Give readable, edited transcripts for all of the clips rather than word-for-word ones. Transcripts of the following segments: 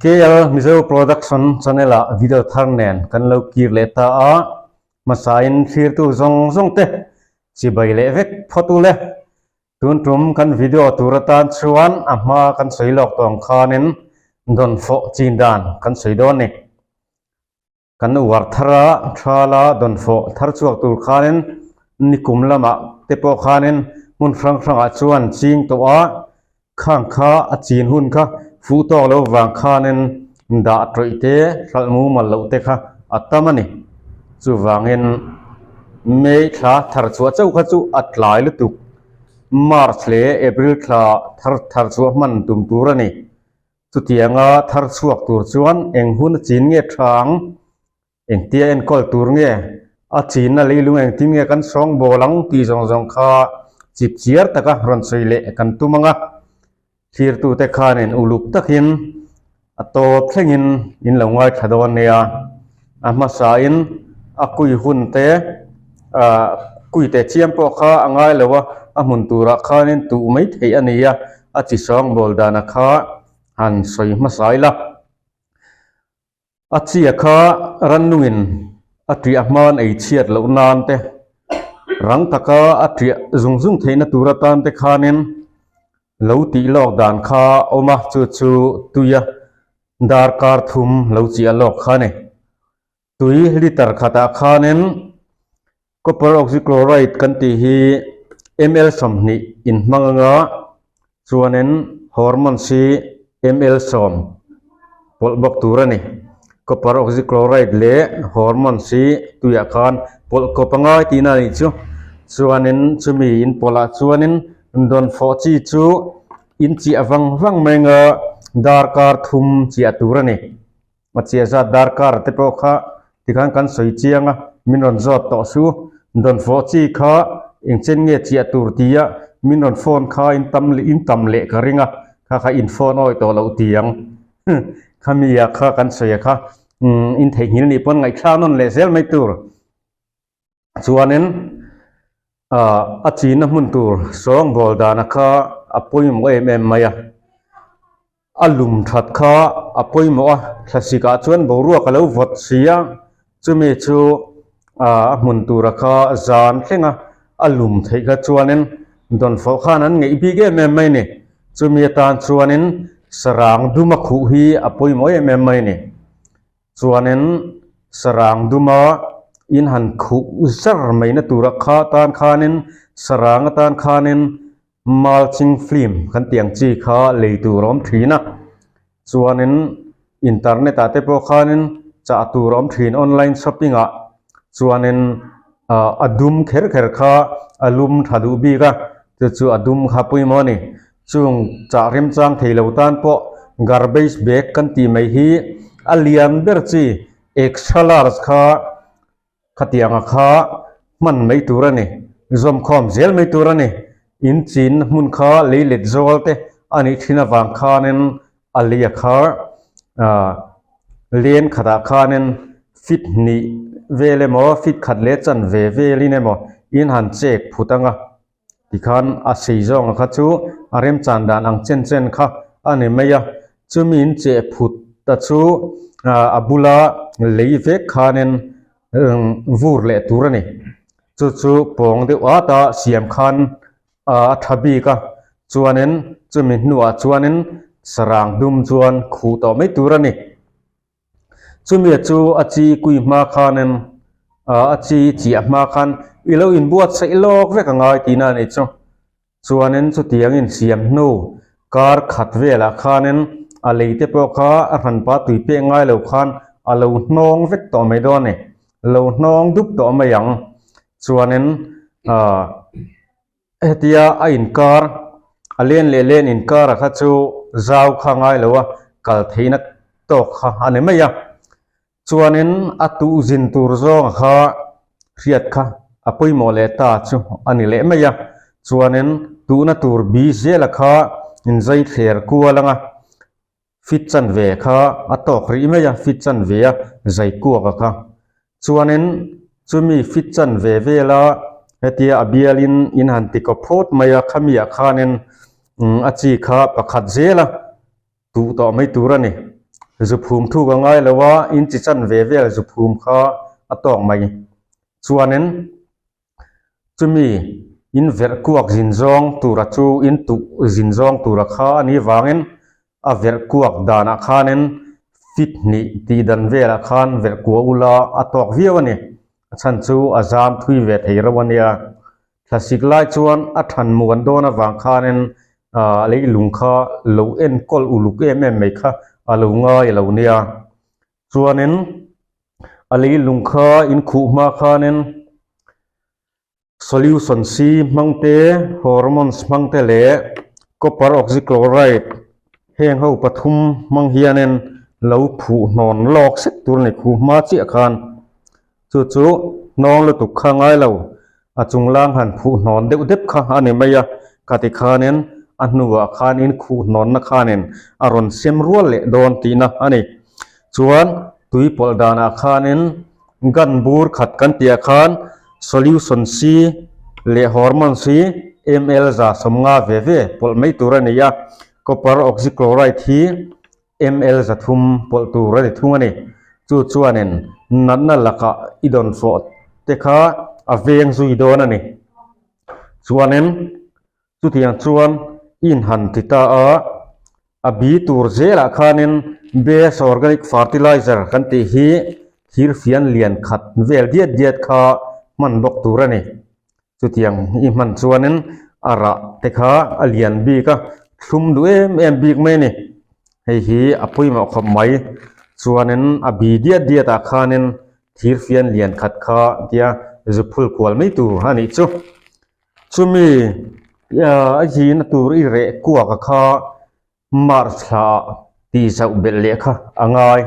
KL Mizo Production channel ah video thar nen kan lo kir leh ta a, hmasain thlirtu zawng zawng te chibai leh vek phawt u le. Tun tum kan video tur atan chuan a hma kan sawi lawk tawh ang khanin dawnfawh chin dan kan sawi dawn ni. Kan uar thar a, thala dawnfawh thar chhuak tur khanin nikum lamah te pawh khanin hmun hrang hrangah chuan ching tawh a, khang kha a chin hun kha fuh tawk lo vang khanin dah tawih te, hralh mumal loh te kha a tam a ni. Chuvangin May thla thar chhuah chauh kha chu a tlai lutuk. March leh April thla thar thar chhuah hman tum tur a ni. Chutianga thar chhuak tur chuan eng hun a chin nge tha ang? Engtia enkawl tur nge? A chinna leilung engtin nge kan sawng bawl ang tih zawng zawng kha chip chiar taka rawn sawi leh kan tum ang a. Thlirtute khanin uluk takin a tawp thlengin in lo ngaithla dawn nia. A hmasain a kui hun te, ah kui teh chiam pawh kha a ngai lo a, a hmun turah khanin tuh mai theih a ni a, a chi sawng bawl dana kha han sawi hmasa ila. A chia kha rannungin a ṭiah hman ei chhiat loh nan te, rang taka a ṭiah zung zung theihna tur atan te khanin lo tih lawk dan kha a awm a, chu chu tuia darkar thum lo chiah lawk kha a ni. Tui liter khatah khanin Copper oxychloride kan tih hi ml 20 inhmang anga chuanin hormones hi ml 10 pawlh bawk tur a ni. Copper oxychloride leh hormones hi tuiah khan pawlh kawp a ngai tihna a nih chu. Chuanin chumi inpawlhah chuanin dawnfawh chi chu inchiah vang vang mai anga darkar thum chiah tur a ni. A chiah zat darkar te pawh kha tikhan kan sawi chiang a, min rawn zawt tawh su. Dawnfawh chi kha engchen nge chiah tur tia min rawn phone kha in tam leh in tam leh ka ring a, kha kha in phone awi tawh loh ti ang. Khami ah kha kan sawi a kha in theihnghilh nih pawn ngaihthlak nawn leh zel mai tur. Chuanin a china hmun tur sawngbawl dana kha a pawimawh em em mai a, a lum that kha a pawimawh a, thlasikah chuan boruak a lo vawt si a, chumi chu a hmun tura kha zan thleng a, a lum theih kha chuanin dawnfawh khan an ngeih bik em em mai a ni. Chumi atan chuanin sarang dum a khuh hi a pawimawh em em mai a ni. Chuanin sarang duma in han khuh zar mai na tura kha tan khanin sarang atan khanin mulching film kan tih ang chi kha lei tur a awm thin a. Chuanin internet ah te pawh khanin chah tur a awm thin online shopping ah chuanin ah a dum kher kher kha a lum tha duh bik a chu chu a dum kha pawimawh a ni. Chung chah remchang thei lo tan pawh garbage bag kan tih mai hi a lian ber chi extra large kha khatianga kha hman mai tur a ni, zawmkhawm zel mai tur a ni. In chin hmun kha lei let zawl te a nih thin avang khanin a lei a kha ah len khatah khanin fit hnih vel emaw fit khat leh chanve velin emaw in han chek phut ang a. Tikhan a sei zawnga kha chu a remchan dan ang chen chen kha a ni mai a, chumi in cheh phut ta chu a bula lei vek khanin vur leh tur a ni. Chu chu pawng deuh at a siam khan a tha bik a, chuanin chumi hnuah chuanin sarang dum chuan khuh tawh mai tur a ni. Chumi chu a chi kui hma khanin a chi chiah hma khan i lo inbuatsaih lawk vek a ngai tihna a nih chu. Chuanin chutiang insiam hnu kar khat velah khanin a lei te pawh kha a hranpa tui pek ngai lo khan a lo hnawng vek tawh mai dawn a ni. Lo hnawng dup tawh mai ang. Chuanin ah. Hetia a inkar, a len leh len inkara kha chu zau kha ngai lo a, kal theihna tawk kha a ni mai a. Chuanin a tuh zin tur zawnga kha hriat kha a pawimawh leh ta chu a ni leh mai a. Chuanin tuhna tur bi zela kha inzai thler kual ang a, Fit chanve kha a tawk rih mai a, fit chanve a zai kuak a kha. Chuanin chumi fit chanve vela hetia a bialin in han ti kawp phawt mai a, khami ah khanin a chi kha pakhat zel a tuh tawh mai tur a ni. Zu phum thuk a ngai lo a, inchi chanve vel zu phum kha a tawk mai. Chuanin chumi in verh kuak zin zawng tura chu in tuh zin zawng tura kha a nih vangin a verh kuak danah khanin fit hnih tih dan velah khan verh kuah ula a tawk viau a ni. A chhan chu a zam thui ve thei reuh a nia. Thlasik lai chuan a than muan dawn avang khanin a leilung kha lo enkawl uluk em em mai kha a lo ngai a lo nia. Chuanin a leilung kha in khuh hma khanin solution C hmang te, hormones hmang te leh copper oxychloride heng ho pathum hmang hianin lo phuh hnawn lawk sek tur a ni khuh hma chiah khan. Chu chu hnawng lutuk kha ngai lo, a chung lang han phuh hnawn deuh dep kha a ni mai a, khati khanin a hnuah khan in khuh hnawnna khanin a rawn sem rual leh dawn tihna a ni. Chuan tui pawlh danah khanin gun bur khat kan tihah khan solution C leh hormone C ml 150 ve ve pawlh mai tur a ni a, copper oxychloride hi ml 300 pawlh tur a ni thung a ni. Chu chuanin natna lakah i dawnfawh te kha a veng zui dawn a ni. Chuanin chutiang chuan i inhan ti ta a, a bi tur zelah khanin base organic fertilizer kan tih hi thirfian lian khat vel diat diat kha hman bawk tur a ni. Chutiang i hman chuanin a rah te kha a lian bik a, thlum duh em em bik mai a ni. Hei hi a pawimawh khawp mai. Chuanin a bi diat diat ah khanin thirfian lian khat kha tia zu phul kual mai tur a nih chu. Chumi a hina tur i reh kuak a kha March thla ah tih zauh belh leh kha a ngai.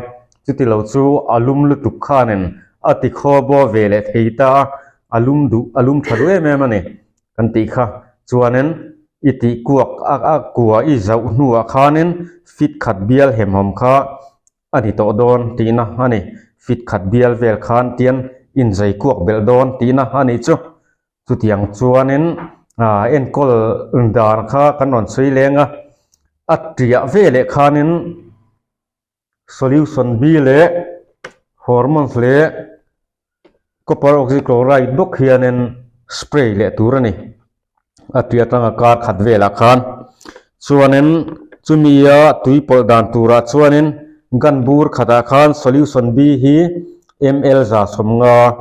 Chuti lo chu a lum lutuk khanin a ti khaw baw ve leh thei ta a, a lum duh a lum tha duh em em a ni kan tih kha. Chuanin i tih kuak a a kua i zauh hnuah khanin fit khat bial hemhawm kha a ni tawh dawn tihna a ni. Fit khat bial vel khan tian inzai kuak belh dawn tihna a nih chu. Chutiang chuanin enkawl dan kha kan rawn sawi leng a, a tiah veleh khanin solution B leh hormones leh copper oxychloride bawk hianin spray leh tur a ni. A tia atanga kar khat velah khan chuanin chumia tui pawlh dan turah chuanin gun bur khatah khan solution B hi ml 150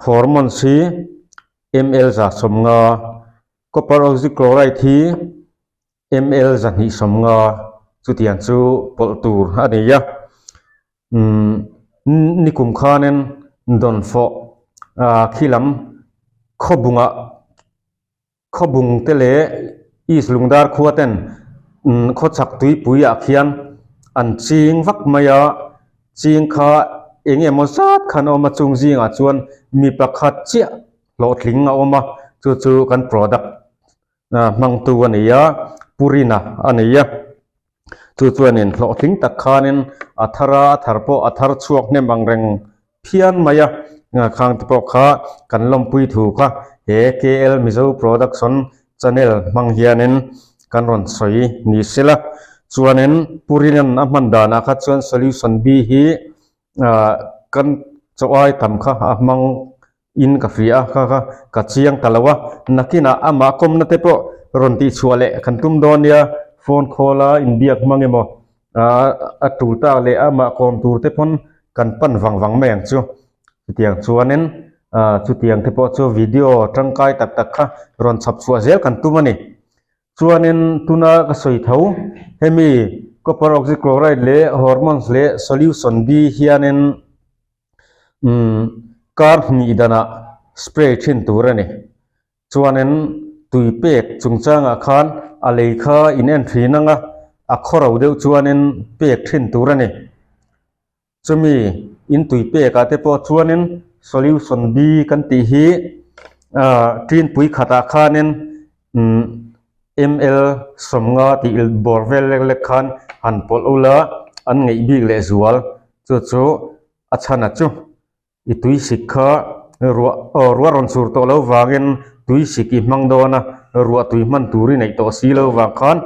Hormones hi ml 150, copper oxychloride hi ml 250 chutiang chu pawlh tur a ni a. Umm nikum khanin dawnfawh khi lam khawbungah Khawbung te leh East Lungdar khua ten khawchhak tuipui ah khian an ching vak mai a, ching kha eng emaw zat khan a awm a, chung zingah chuan mi pakhat chiah hlawhtling a awm a, chu chu kan product hmangtu a ni a, Purina a ni a, chu chuanin hlawhtling tak khanin a thar a, a thar pawh a thar chhuak hnem ang reng phian mai a, khang te pawh kha kan lawmpui thu kha he KL Mizo Production channel hmang hianin kan rawn sawi ni sela. Chuanin Purina'n a hman danah kha chuan solution B hi kan chaw ai tam kha a hmang in ka hria a, kha kha ka chiang ta lo a, nakinah amah kawmna te pawh rawn tihchhuah leh kan tum dawn nia, phone call a inbiak hmang emaw a tul tak leh amah kawm tur te pawn kan pan vang vang mai ang chu. Chutiang chuanin chutiang te pawh chu video tangkai tak tak kha rawn chhawp chhuah zel kan tum a ni. Chuanin tuna ka sawi tho hemi copper oxychloride leh hormones leh solution B hianin umm kar hnih danah spray thin tur a ni. Chuanin tui pek chungchangah khan a lei kha in en thin ang a, a khawro deuh chuanin pek thin tur a ni. Chumi in tui pekah te pawh chuanin solution B kan tih hi ah tinpui khatah khanin umm ml 50 tih bawr vel lek lek khan han pawlh ula an ngeih bik leh zual chu chu a chhana chu. I tuisik kha ruah aw ruah rawn sur tawh lo vangin tuisik i hmang dawn a, ruah tui hman tur i neih tawh si lo vang khan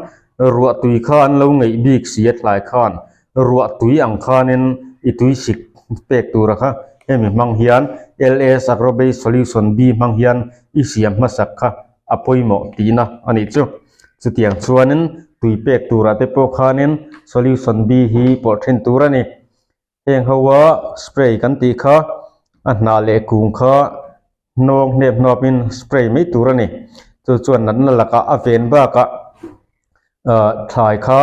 ruah tui kha an lo ngeih bik si a thlai khan. ruah tui ang khanin i tui sik pek tura kha hemi hmang hian LS Agrobase Solution B hmang hian i siam hmasak kha a pawimawh tihna a nih chu. Chutiang chuanin tui pek turah te pawh khanin Solution B hi pawlh thin tur a ni. Heng hoa spray kan tih kha a hnah leh kung kha hnawng hnep hnawpin spray mai tur a ni. Chu chuan natna lakah a ven bakah ah thlai kha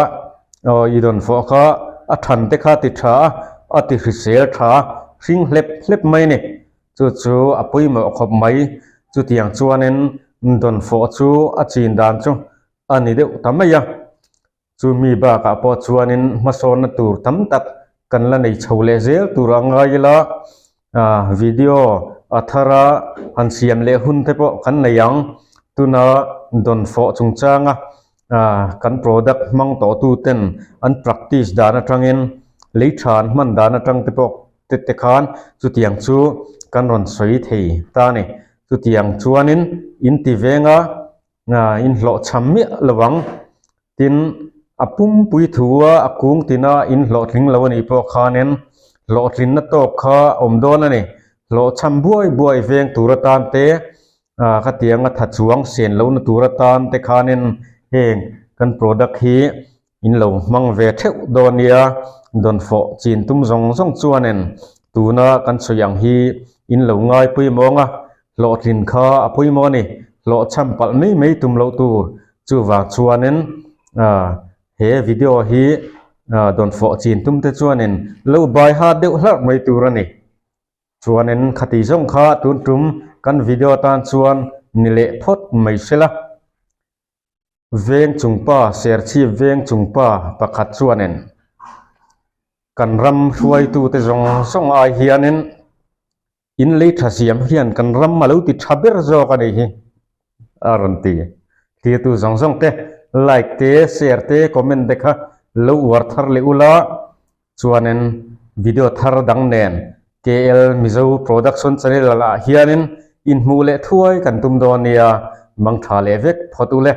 aw i dawn fawh kha a than te kha ti tha a, a ti hrisel tha a, hring hlep hlep mai a ni. Chu chu a pawimawh khawp mai. Chutiang chuanin dawn fawh chu a chin dan chu a ni deuh ta mai a. Chumi bakah pawh chuanin hmasawnna tur tam tak kan la nei chho leh zel tur a ngai ila, video a thara han siam leh hun te pawh kan nei ang. Tuna dawnfawh chungchanga kan product hmang tawhtu ten an practice dan atangin lei tha an hman dan atang te pawh te khan chutiang chu kan rawn sawi thei ta a ni. Chutiang chuanin in ti venga inhlawhchham miah lo ang. Tin, a pumpui thua a kung tina inhlawhtling lo a nih pawh khanin hlawhtlinna tawk kha a awm dawn a ni. Hlawhchham buai buai veng tur atan te, khatianga tha chuang sen lohna tur atan te khanin heng kan product hi In lo hmang ve theuh dawn nia, dawnfawh chin tum zawng zawng chuanin tuna kan sawi ang hi in lo ngai pawimawh ang a, hlawhtlin kha a pawimawh a ni, hlawhchham palh mai mai tum loh tur. Chuvang chuanin he video hi dawnfawh chin tum te chuanin lo bai hat deuh hlarh mai tur a ni. Chuanin khati zawng kha tun tum kan video atan chuan ni leh phawt mai sela. Veng chungpa, Serchhip veng chungpa pakhat chuanin kan ram hruaitute zawng zawng ai hianin in lei tha siam hian kan ram a lo ti tha ber zawk a nih hi a rawn ti. Thirtu zawng zawng te like te, share te, comment te kha lo uar thar leh ula chuanin video thar dang nen KL Mizo Production Channel ah hianin inhmuh leh thuai kan tum dawn nia, mangtha leh vek phawt u le.